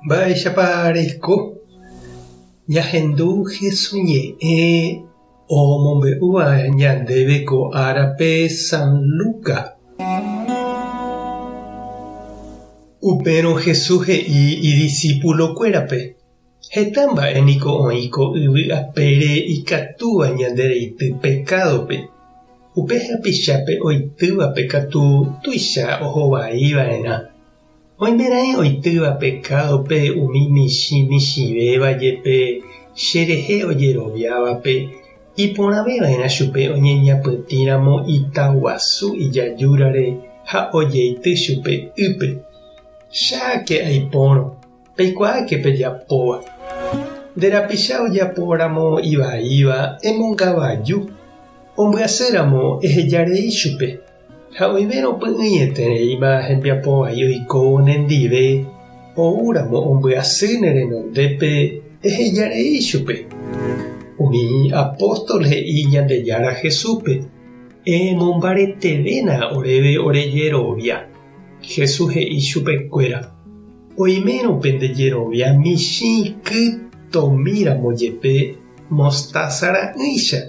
Mba'éichapa reiko? Ñahendu Hesu ñe'ẽ omombe'úva ñandéve ko árape San Lucas. Upérõ Jesús he'i idisípulokuérape, Heta mba'e niko oĩ ko yvy apére ikatúva ñande reity pekádope. Upe hapichápe oitývape katu tuicha oho vai va'erã. Oimeraẽ oitýva pekádope umi michĩ michĩvéva jepe che rehe ojeroviávape, iporãve va'erã chupe oñeñapytĩ ramo ita guasu ijajúrare ha ojeity chupe ýpe. Cháke aipórõ! Peikuaáke pejapóva. Nde rapicha ojapo ramo ivaíva, emongavaju. Ombyasy ramo eheja rei chupe. Ha oimérõ py'ỹietereíma hembiapo vai oikóvo nendive, ou ramo ombyasy ne renondépe, eheja rei chupe. Umi apóstol he'i Ñandejára Jesúspe, Emombaretevéna oréve ore jerovia. Jesús he'i chupekuéra, Oimérõ pende jerovia michĩ kytomi ramo jepe mostaza ra'ỹicha,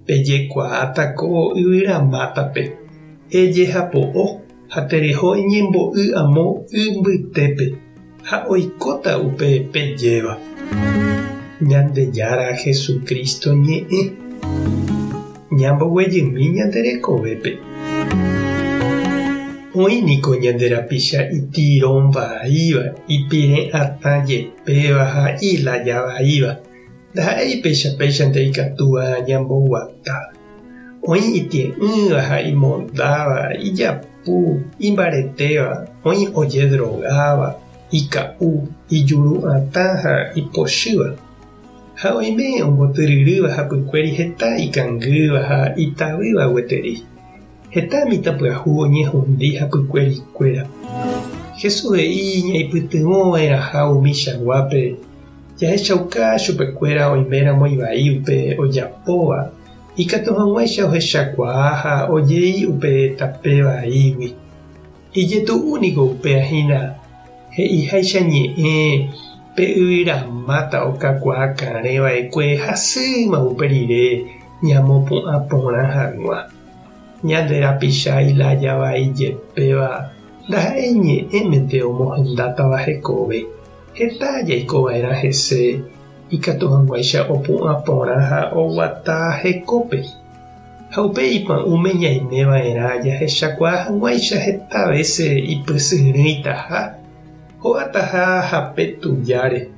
pejekuaáta ko yvyramátape, ejehapo'o ha tereho eñembo'y amo y mbytépe, ha oikóta upe pejéva. Ñandejára Jesucristo ñe'ẽ. Ñamboguejymi ñande rekovépe. Oĩ niko ñande rapicha itirón vaíva, ipire atã jepéva ha ilája vaíva, ndaha'éi péicha péichante ikatúva ñamboguata. Oĩ itie'ỹva ha imondáva, ijapu, imbaretéva, oĩ ojedrogáva, ika'u, ijuru atã ha ipochýva. Ha oime ombotyryrýva hapykuéri heta ikangýva ha itavýva gueteri. Heta mitãpyahu oñehundi hapykuerikuéra. Jesús he'i ñaipytyvõ va'erãha umichaguápe jahechauka chupekuéra oiméramo ivai upe ojapóva, ikatu hag̃uáicha ohechakuaa ha ojei upe tape vaígui. Ijetu'u niko upéva hína he'iháicha ñe'ẽ pe yvyramáta okakuaa karẽ va'ekue hasýma upe rire ñamopu'ã porã hag̃ua. Ñande rapicha ilája vai jepéva ndaha'éi ñe'ẽmente omohendátava hekove, heta jaiko va'erã hese ikatu hag̃uáicha opu'ã porã ha oguata hekópe. Ha upe ipa'ũme ñaime va'erã jahechakuaa hag̃uáicha heta vése ipysyrỹitaha, ho'ataha hape tujáre.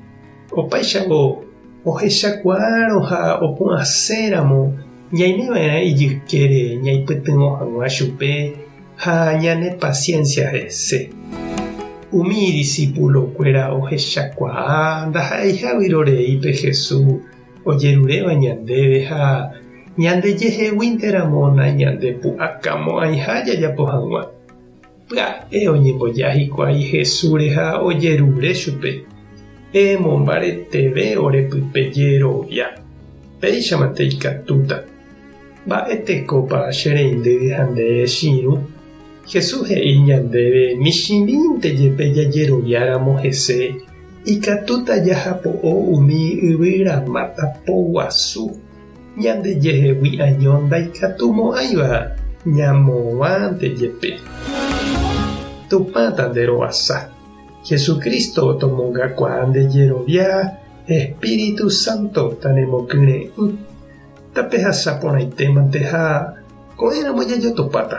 Opáichavo, ohechakuaárõ ha opu'ãséramo ñaime va'erã ijykére ñaipytyvõ hag̃ua chupe ha ñanepasiénsia hese. Umi idisipulokuéra ohechakuaa ndaha'eiha vyrorei pe Jesús ojeruréva ñandéve ha ñandejeheguínte ramo nañandepu'akamo'ãiha jajapo hag̃ua. Pya'e oñemboja hikuái Jesúsre ha ojerure chupe, Emombareteve ore pype jerovia, péichamante ikatúta. Mba'e tekópa che reindy ha nde che irũ? Jesús he'i ñandéve michĩmínte jepe jajeroviáramo hese ikatúta jahapo'o umi yvyramáta poguasu ñandejehegui año ndaikatumo'ãiva ñamovãnte jepe. Tupã tanderovasa. Jesucristo tomongakuaa nde jerovia, Espíritu Santo tanemokyre'ỹ. Tapehasa porãitémante ha ko'ẽramo jajotopáta.